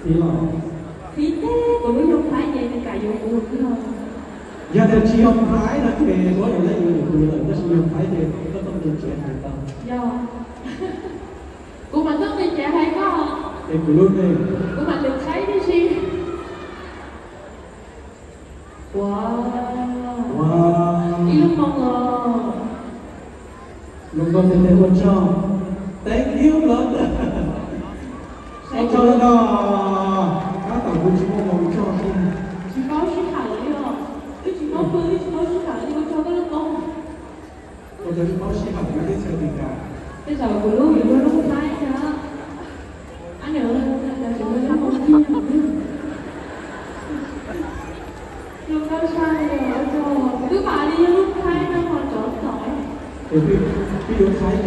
Qhib los? Qhib teb, kuv lub yog Thaib ces nws kam yuav kuv thiab. Yog tias tsis yog Thaib no ces kuv yuav lawm, yuav lawm, tab sis yog Thaib ces koj tau tus tsev hais tau. Yog. Kuv mam tau tus tsev hais koj. Es kuv lub ne? Kuv mam lwm Thaib tib si. Ua, ua, ib lub moo os. Zoo nkauj tiag tiag, ua tsaug. Thank you love. Ua tsaug li no. Tab tom kuv tsis muaj moo tsaug thiab. Tsis paub sij hawm li os. Twb tsis paub pw, twb tsis paub sij hawm li, ua tsaug koj lub moo. Ua tsaug tsis paub sij hawm, kuv twb txhais tis kas. Tej zaum kuv lub yuav luag lub Thaib thiab. Ab, nws, nws tsis muaj lub moo tiag. Zoo nkauj tshaj li, ua tsaug. Twb mam li yog lub Thaib no ho tsov tom. Es peb yuav Thaib